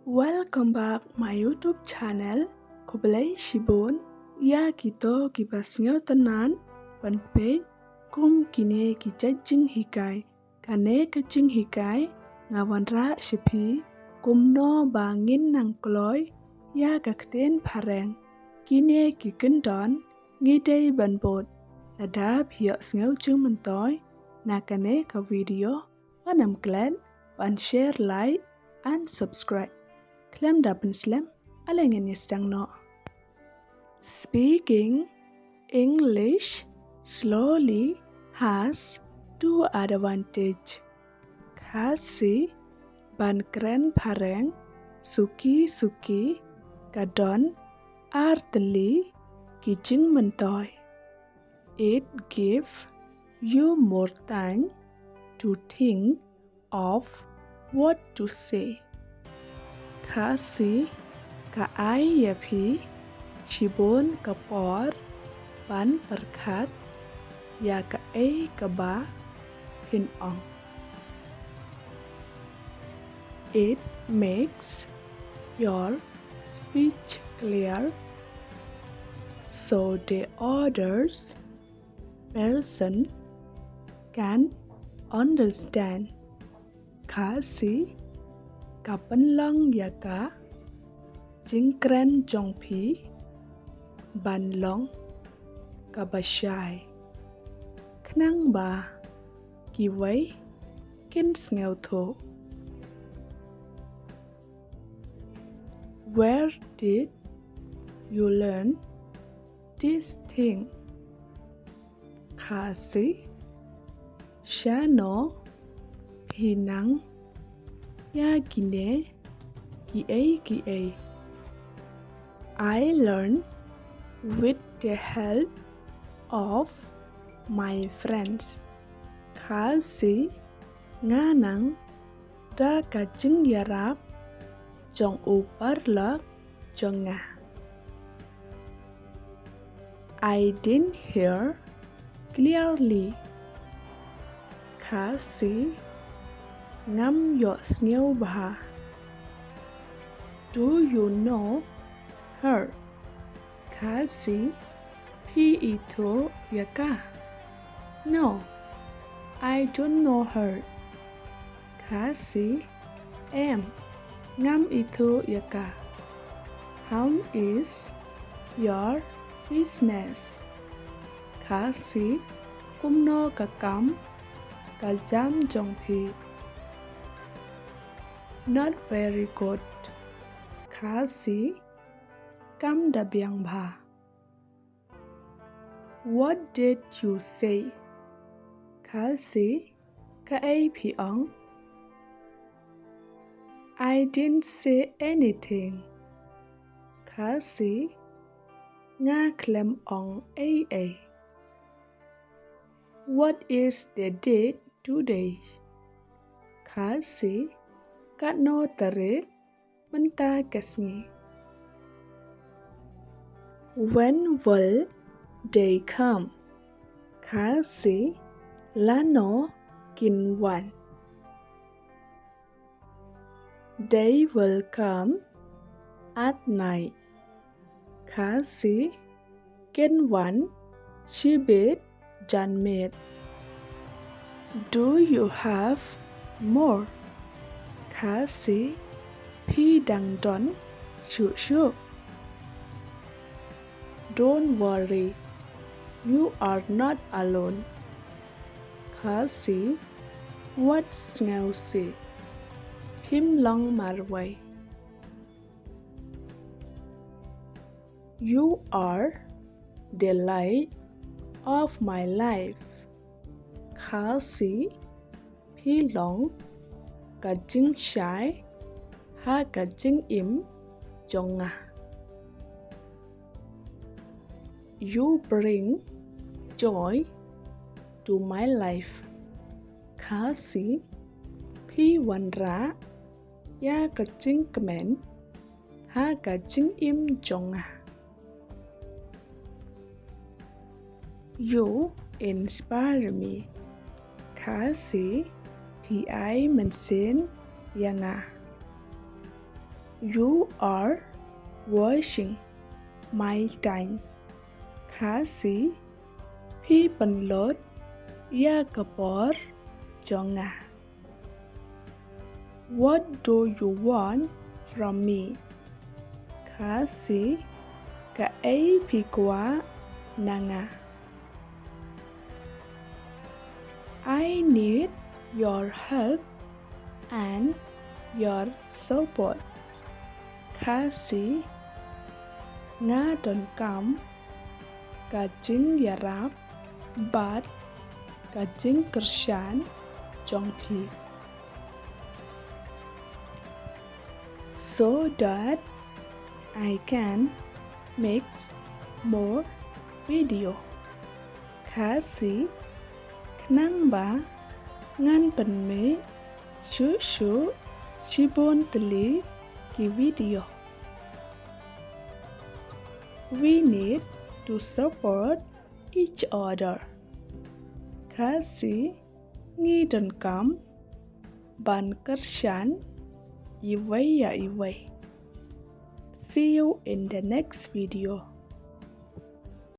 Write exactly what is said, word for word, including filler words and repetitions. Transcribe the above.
Welcome back my YouTube channel. Khublei shibun ïa kito kiba sngewtynnat ban peit kum kine ki jait jinghikai. Kane ka jinghikai nga wanrah sha phi kumno ba ngin nang kloi ïa ka ktien phareng. Kine ki kyndon ngi dei ban bud. Lada phi ïohsngew jingmyntoi na kane ka video, wat nym klet ban share, like and subscribe. Khlem da pynslem, ale ngin ïa sdang noh. Speaking English slowly has two advantage. Khasi ban kren phareng suki suki ka don ar tylli ki jingmyntoi. It give you more time to think of what to say. Khasi ka ai ïa phi shibun ka por ban pyrkhat ïa kaei kaba phin ong. It makes your speech clear so the others person can understand. Khasi ka pynlong ïa ka jingkren jong phi ban long kaba shai, khnang ba kiwei kin sngewthuh. Where did you learn this thing? Khasi, shano phi nang ïa kine kiei kiei? I learn with the help of my friends. Khasi, nga nang da ka jingïarap jong u paralok jong nga. I didn't hear clearly. Khasi, ngam ïohsngew bha. Do you know her? Khasi, phi ithuh ïa ka? No, I don't know her. Khasi, em, ngam ithuh ïa ka. How is your business? Khasi, kumno ka kam ka jam jong phi? Not very good. Khasi, kam da biang bha. What did you say? Khasi, kaei phi ong? I didn't say anything. Khasi, nga khlem ong ei ei. What is the date today? Khasi, katno tarik mynta ka sngi? When will they come? Khasi, lano kin wan? They will come at night. Khasi, kin wan shibit janmiet. Do you have more? Khasi, phi dang don shuh shuh? Don't worry, you are not alone. Khasi, wat sngewsih, phim long marwei. You are the light of my life. Khasi, phi long ka jingshai ha ka jingim jong nga. You bring joy to my life. Khasi, phi wanrah ïa ka jingkmen ha ka jingim jong nga. You inspire me. Khasi, phi ai mynsiem ïa nga. You are wasting my time. Khasi, phi pynlut ïa ka por jong nga. What do you want from me? Khasi, kaei phi kwah na nga? I need your help and your support. Khasi, nga donkam ka jingïarap bad ka jingkyrshan jong phi, so that I can make more video. Khasi, khnang ba ngan pynmih shuh shuh shibun tylli ki video. We need to support each other. Khasi, ngi donkam ban kyrshan iwei ïa iwei. See you in the next video.